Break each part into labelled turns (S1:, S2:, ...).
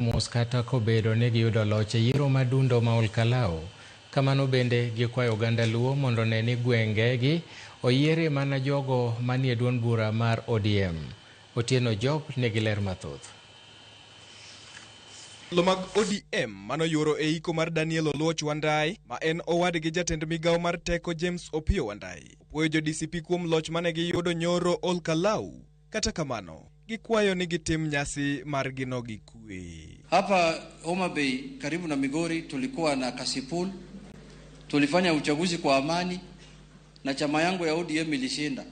S1: Mos kata kobedo ni giyudo loch e yiero madundo ma Olkalau. Kamano bende gikwayo oganda Luo mondo one ni gwengegi oyiere mana jogo manie duond bura mar ODM. Otieno Job nigi ler mathoth.
S2: Jotelo mag ODM manoyuoro e iko mar Daniel Oluoch Wandayi ma en owadgi jatend migawo mar teko James Opiyo Wandayi opuoyo jo DCP kuom loch mane giyudo nyoro Olkalau. Kata kamano, gikwayo ni gitim nyasi margino gi kwe.
S3: Hapa Homa Bay karibu na Migori tulikuwa na Kasipul, tulifanya uchaguzi kwa amani na chama yangu ya ODM ilishinda.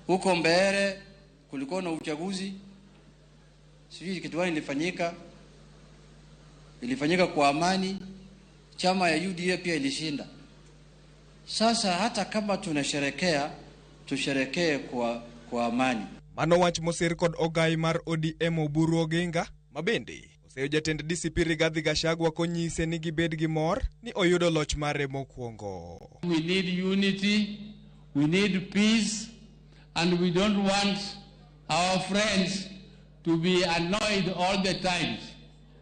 S3: Huko Mbeere kulikuwa na uchaguzi, sijui kitu gani ilifanyika, ilifanyika kwa amani, chama ya UDA pia ilishinda. Sasa hata kama tunasherekea, tusherekee kwa amani.
S2: Mano wach mosir kod ogai mar ODM Oburu Oginga ma bende oseyo jatend DCP Rigathi Gachagua konyise ni gibed gi mor ni oyudo loch mare mokwongo.
S4: We need unity, we need peace, and we don't want our friends to be annoyed all the times.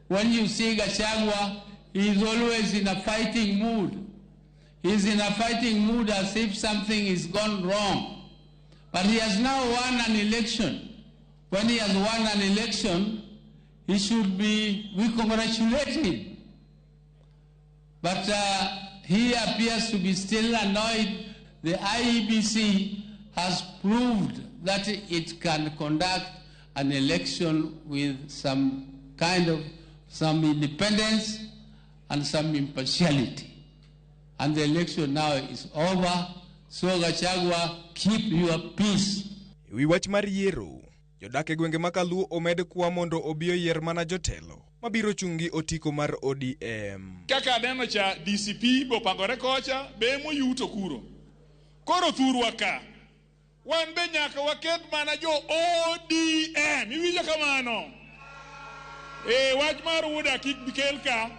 S4: When you see Gachagua, he is always in a fighting mood. He's in a fighting mood as if something is gone wrong. But he has now won an election. When he has won an election, he should be, we congratulate him. But he appears to be still annoyed. The IEBC has proved that it can conduct an election with some kind of some independence and some impartiality. And the election now is over. So Gachagua, keep your peace.
S2: E wi wach mar yiero, jodak e gwenge ma Kaluo omed kwa mondo obi oyier mana jotelo mabiro chung' gi otiko mar ODM.
S5: Kaka aneno cha DCP be opangore kocha be emoyuto kuro. Koro thurwa ka wan be nyaka waket mana jo ODM. Iwinjo kamano? E wach mar UDA kik kel ka.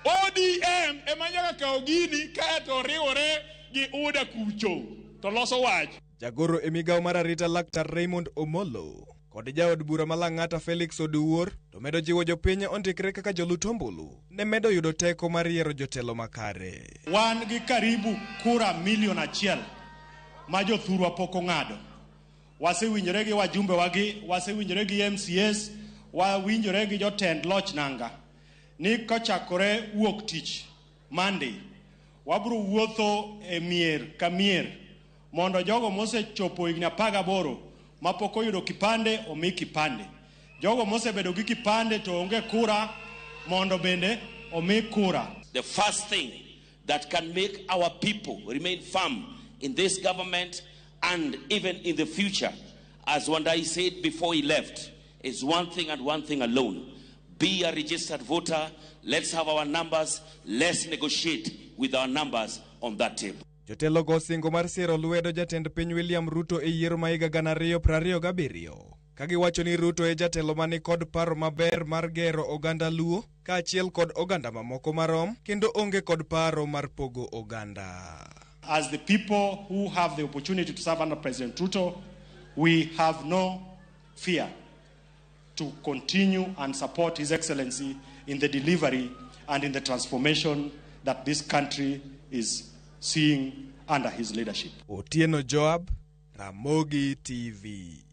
S5: ODM ema nyaka kaw gini kaeto riwore gi UDA kucho to loso wach.
S2: Jagoro e migawo mar arita Laktar Raymond Omolo kod jaod bura ma Lang'ata Felix Oduor to medo jiwo jopiny ondikre kaka jolut ombulu ne medo yudo teko mar yiero jotelo makare.
S6: Wan gi karibu kura milion 1 ma jothurwa pok ong'ado. Wasewinjore gi wajumbe wagi, wasewinjore gi MCAs, wawinjore gi jotend loch nanga ni kochakore wuok tich Monday, wabiro wuotho e mier ka mier mondo jogo mosechopo higni 18 mapok oyudo kipande omi kipande. Jogo mosebedo gi kipande to onge kura mondo bende omi kura.
S7: The first thing that can make our people remain firm in this government and even in the future, as Wandayi said before he left, is one thing and one thing alone. Be a registered voter. Let's have our numbers. Let's negotiate with our numbers on that table.
S2: Jotelo go singo mar siro lwedo jatend piny William Ruto e yiero ma higa 2027 ka giwacho ni Ruto e jatelo mani kod paro maber mar gero oganda Luo kaachiel kod oganda mamoko marom kendo onge kod paro mar pogo oganda.
S6: As the people who have the opportunity to serve under President Ruto, we have no fear to continue and support His Excellency in the delivery and in the transformation that this country is seeing under his leadership.
S2: Otieno Joab, Ramogi TV.